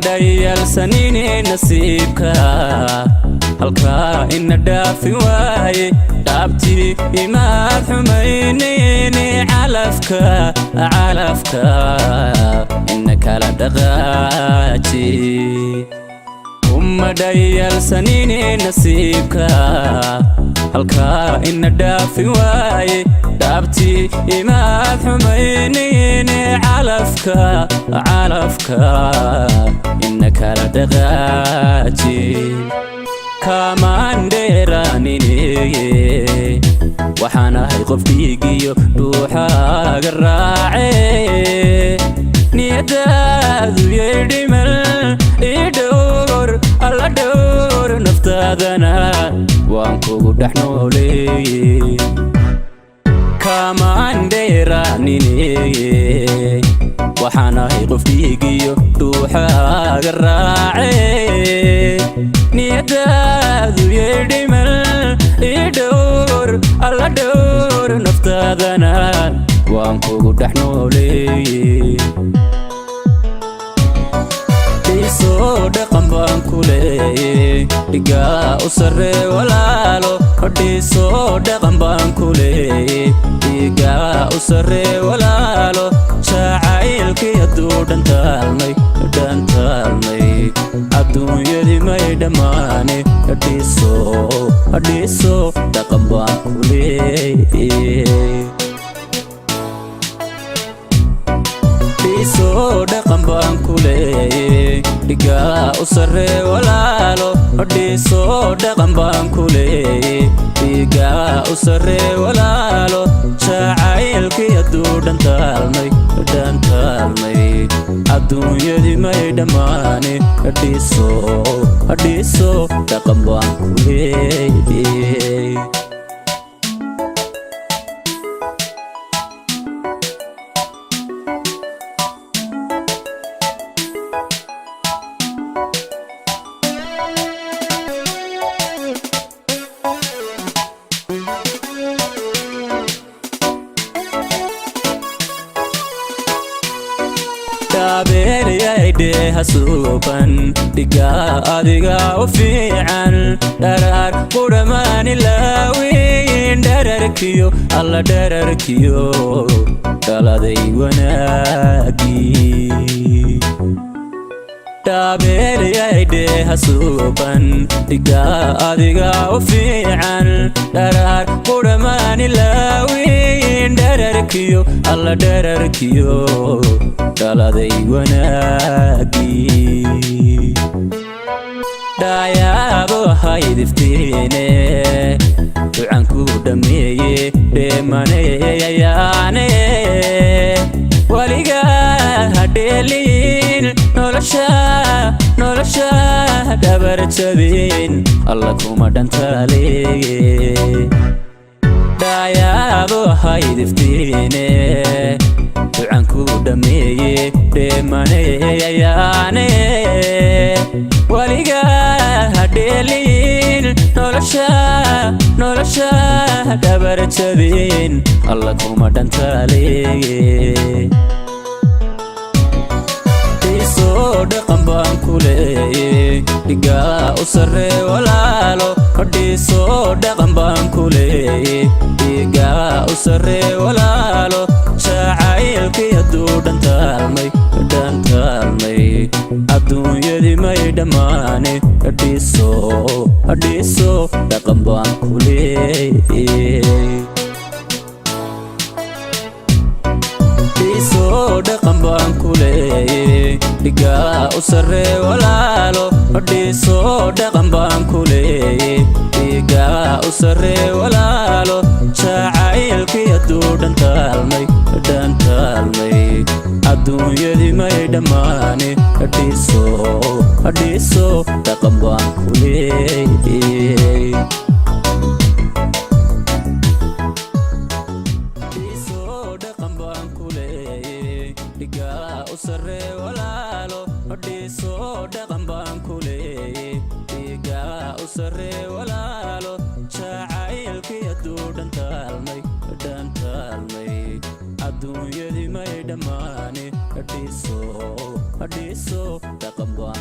Dhayalsanine nasiibka halkaa ina dhaafi waaye. Dhaabtii imaad xumaynayne, calafka, calafka ina kala dhaqaaji. Uma dhayalsanine nasiibka halkaa ina dhaafi waaye. Dhaabtii imaad xumaynayne, calafka, calafka ina kala dhaqaaji. Kaamaan dheeraanine, waxaan ahay qof dhiigiyo dhuuxaaga raace. Niyadaadu yay dhimal, ii dhowr, alla dhowr naftaadana, waan kugu dhex nooleeye. Kaamaan dheeraanine, waxaan ahay qof dhiigiyo dhuuxaaga raace. Niyadaadu yay dhimal, ii dhowr, alla dhowr naftaadana, waan kugu dhex nooleeye. Dhiisoo dhaqan baan ku leeyey, dhigaa u sarree walaalo. Dhiisoo dhaqan baan ku leeyey, dhigaa u sarree walaalo. Jacaylkii hadduu dhantaalmay, dhantaalmay, adduunyadii may dhammaane. Dhiiso, dhiiso, dhaqan baan ku leeyey. Dhiisoo dhaqan baan ku leeyey, dhigaa u sarree walaalo. Dhiisoo dhaqan baan ku leeyey, dhigaa u sarree walaalo. Jacaylkii hadduu dhantaalmay, dhantaalmay, adduunyadii may dhammaane. Dhiiso, dhiiso, dhaqan baan ku leeyey. Dhaabeelayaydhe hasuuban, dhigaa adiga u fiican. Dharaar qudhamaan ilaawiin, dhararkiyo alla dhararkiyo dhaladay wanaagii. Dhaabeelayaydhe hasuuban, dhigaa adiga u fiican. Dharaar qudhamaan ilaawiin, dhararkiyo alla dhararkiyo dhaladay wanaagii. Dhaayaabo haydiftiine, ducanku dhammeeye dheemaneyayaane. Weligaa hadheeliin nolosha, nolosha dhabar jabin, alla kuma dhantaaleeye. Dhaayaabo haydiftiine, ducanku dhammeeye dheemaneyayaane. Weligaa hadheeliin nolosha, nolosha dhabar jabin, alla kuma dhantaaleeye. Dhiisoo dhaqan baan ku leeyey, dhigaa u sarree walaalo. Dhiisoo dhaqan baan ku leeyey, dhigaa u sarree walaalo. Jacaylkii hadduu dhantaalmay, dhantaalmay, adduunyadii may dhammaane. Dhiiso, dhiiso, dhaqan baan ku leeyey. Dhiisoo dhaqan baan ku leeyey, dhigaa u sarree walaalo. Dhiisoo dhaqan baan ku leeyey, dhigaa u sarree walaalo. Jacaylkii hadduu dhantaalmay, dhantaalmay, adduunyadii may dhammaane. Dhiiso, dhiiso, dhaqan baan ku leeyey. Dhiisoo dhaqan baan ku leeyey, dhigaa u sarree walaalo. Dhiisoo dhaqan baan ku leeyey, dhigaa u sarree walaalo. Jacaylkii hadduu dhantaalmay, dhantaalmay, adduunyadii may dhammaane. Dhiiso. Dhiso dhaqan baan.